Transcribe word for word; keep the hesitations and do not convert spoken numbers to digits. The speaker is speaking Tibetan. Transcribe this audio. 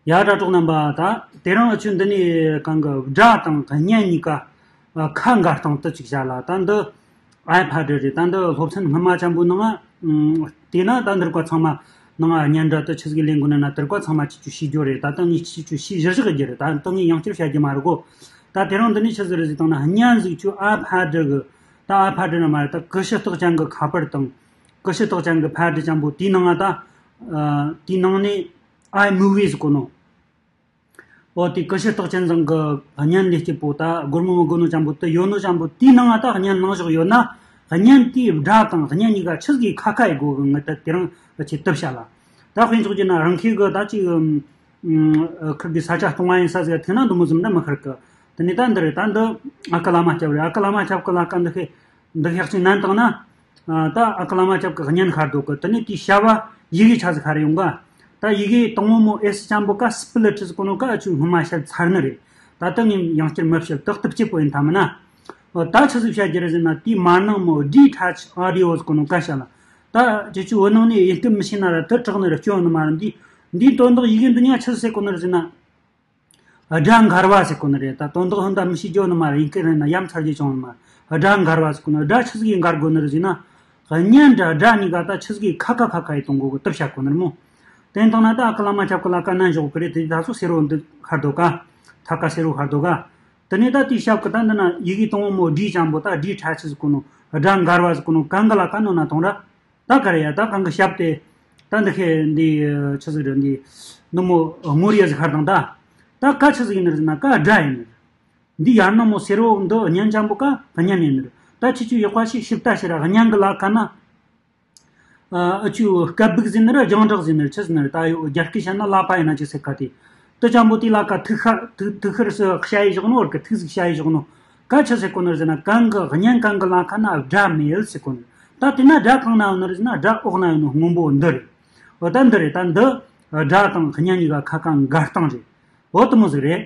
ཡ། དྲ་གྲོགས་རྣམ་པ། ད་དེ་རིང་ཨ་ཆུ་འདི་ནས་གང་གི་སྒྲ་དང་བརྙན་གཉིས་ཀ་ཨ་ཁ་འགལ་སྟངས་དུ་ཅིག་བྱ་ལ། ད་འདི་ཨའི་ཕ་ཌི་རེད། ད་འདི་སློབ་ཚན་སྔ་མ་ཅན་པོ་ནང་ང་། ཨུམ། དེས་ན་ད་འདིར་ཀ་ཚང་མ་ནང་ང་བརྙན་འདྲ་དུ་ཆི་ཟིག་ལེན་དགོས་ན་ན། དེར་ཀ་ཚང་མ་ཆི་ཆུ་ཤེས་རྒྱུ་རེད། ད་ད་ངས་ཆི་ཆུ་ཤེས་གཞིར་བཞག་རྒྱུ་རེད། ད་ད་ངས་ཡང་བསྐྱར་བཤད་རྒྱུ་མ་རེད་གོ། ད་དེ་རིང་འདི་ནས་ཆི་ཟིག་རེད་ཟིག་བཏང་ན། བརྙན་ཟིག་ཆུ་ཨའི་ཕ་ཌི་གི། ད་ཨའི་ཕ་ཌི་ན་མ་རེད། ད་ཀུ་ཤུ་རྟགས་ཅན་གི་ཁ་པར་དང་། ཀུ་ཤུ་རྟགས་ཅན་གི་ཕ་ཌི་ཅན་པོ་དེའི་ནང་ང་ད། ཨ། དེའི་ནང་ནས་ཨའི་མུ་ཝི་ཟེར་གོ་ནོ། འོ་དེ་ཀུ་ཤུ་རྟགས་ཅན་ཚང་གི་བརྙན་ལས་སྐྱིད་པོ། ད་སྒོར་མོ་མི་དགོས་ནོ་ཅན་པོ་དེ་ཡོད་ནོ་ཅན་པོ་དེའི་ནང་ང་ད་བརྙན་ནང་བཞག་ཡོད་ན། བརྙན་དེའི་སྒྲ་དང་བརྙན་གཉིས་ཀ་ཆི་ཟིག་ཁ་ཁ་ཡི་སྒོ་གི་ངི་ད་དེ་རིང་ཆེ་དུ་བྱ་ལ། ད་དཔེ་འཇོག་རྒྱུ་ན་རང་ཁྱེད་གི་ད་ཅིག་ཨུམ། ཁིར་གི་ས་ཆ་སྟོང་བ་ཡིན་ས་ཟིག་ཐེ་ན་འདི་མོ་ཟིག་འདྲ་མི་ཁིར་གི། དེ་ནས་ད་འདི་རེད། ད་འདི་ཨ་ཁུ་བླ་མ་སྐྱབས་རེད། ཨ་ཁུ་བླ་མ་སྐྱབས་གི་ལ་ཀ་འདི་ཁེ། འདི་ཤག་ཅིག་ནན་བཏང་ན། ཨ། ད་ཨ་ཁུ་བླ་མ་སྐྱབས་ཀྱི་བརྙན་ཤར་འདུག་གི། དེ་ནས་དེའི་ཞབས་བ་ཡི་གེ་ཆ་ཟིག་ཤར་ཡོང་ག། ད་ཡི་གེ་དང་པོ་མོ་ཨེས་ཅན་པོ་ཀ་སི་པི་ལི་ཊི་ཟེར་གོ་ནོ་ཀ་ཨ་ཆུ་སྔོན་མ་བཤད་ཚར་ནི་རེད། ད་ལྟ་ངས་ཡང་བསྐྱར་མི་བཤད། ཏག་ཏག་གཅིག་པོ་ཡིན་ཐ་མི་ན། འོ་ད་ཆི་ཟིག་བཤད་རྒྱུ་རེད་ཟེར་ན། དེའི་མ་ནང་མོ་ཌི་ཊེཆ་ཨོ་ཌི་ཡོ་ཟེར་གོ་ནོ་ཀ་བཤད་ལ། ད་ཁྱེད་ཆུ་བོད་ནང་ནས་ཡིན་སྐད་མི་ཤེས་ན་ར་དུ་དྲག་ནི་ར་སྐྱོན་ནི་མ་རེད། འདི་འདིའི་དོན་དག་ཡི་གེ་འདི་ཉག་ཆི་ཟེར་གོ་ནི་རེད་ཟེར་ན། སྒྲ་འགལ་བ་ཟེར་གོ་ནི་རེད། ད་དོན་དག་ཧོན་ད་མི་ཤེས་རྒྱུ་ནི་མ་རེད། ཡིན་གི་རེད་ན་ཡ་མཚར་རྒྱུ་བྱུང་ནི་མ་རེད། སྒྲ་འགལ་བ་ཟེར་གོ་ནི། སྒྲ་ཆི་ཟིག་གིས་འགལ་དགོས་ནི་རེད་ཟེར་ན། བརྙན་འདྲ་སྒྲ་གཉིས་ཀ་ད་ཆི་ཟིག་གིས་ཁ་ཁ་ཁ་ཁ་ཡི་གཏོང་དགོས་གི་དུ་བཤད་གོ་ནི་རེད་མོ། དེ་ཡིན་དང་ན་ད་ཨ་ཁུ་བླ་མ་སྐྱབས་ཀྱི་ལ་ཀ་ནན་ཞོག་གི་རེད། དེ་ད་སོ་སེར་བོ་འདི་ཤར་འདུག་ག། ཐ་ཀ་སེར་བོ་ཤར་འདུག་ག། དེ་ནས་ད་དེའི་ཞབས་ཀྱི་ད་འདི་ན་ཡི་གེ་དང་པོ་མོ་ཌི་ཅན་པོ་ད་ཌི་ཊེཆ་ཟེར་གོ་ནོ། སྒྲ་འགལ་བ་ཟེར་གོ་ནོ་གང་གི་ལ་ཀ་ནོ་ན་གཏོང་ར། ད་ག་རེ་ཡ། ད་གང་གི་ཞབས་དེ། ད་འདི་ཁེ་འདི་ཆི་ཟིག་རེད། འདི་ནུ་མོ་ངོ་རིས་ཟིག་ཤར་དང་ད། ད་ཀ་ཆི་ཟིག་ཡིན་ནི་རེད་ཟེར་ན་ཀ་སྒྲ་ཡིན་ནི་རེད། འདི་ཡར་ནང་མོ་སེར་བོ་འདི་བརྙན་ཅན་པོ་ཀ་བརྙན་ཡིན་ནི་རེད། ད་ཁྱེད་ཆུ་ཡག་པ་ཞིག་ཞིབ་ལྟ་ཞིག་ར། བརྙན་གི་ལ་ཀ་ན། ཨ་ཆུ་སྐད་སྦུག་ཟེར་ནི་རེད། རྒྱང་གྲགས་ཟེར་ནི་རེད། ཆི་ཟེར་ནི་རེད། ད་ཡོ་རྒྱ་སྐད་བཤད་ན་ལ་པ་ཡིན་ན་ཅིག་ཟེར་ཀ་དེ། དེ་ཅན་པོ་དེ་ལ་ཀ་ཐིག་ཤ་ཐིག་ཐིག་ཤར་སུ་ཤ་ཡི་བཞག་ནོ། བར་གི་ཐིག་ཟིག་ཤ་ཡི་བཞག་ནོ། ཀ་ཆི་ཟེར་གོ་ནི་རེད་ཟེར་ན། གང་གི་བརྙན་གང་གི་ལ་ཁ་ན་སྒྲ་མེད་ཟེར་གོ་ནི། ད་དེ་ན་སྒྲ་གང་ན་ཡོད་ནི་རེད་ཟེར་ན། སྒྲ་འོག་ན་ཡོད་ནོ་སྔོན་པོ་འདི་རེད། འོ་ད་འདི་རེད། ད་འདི་སྒྲ་དང་བརྙན་གཉིས་ཀ་ཁ་ཁ་འགལ་སྟངས་རེད། འོ་དེ་མོ་ཟིག་རེད།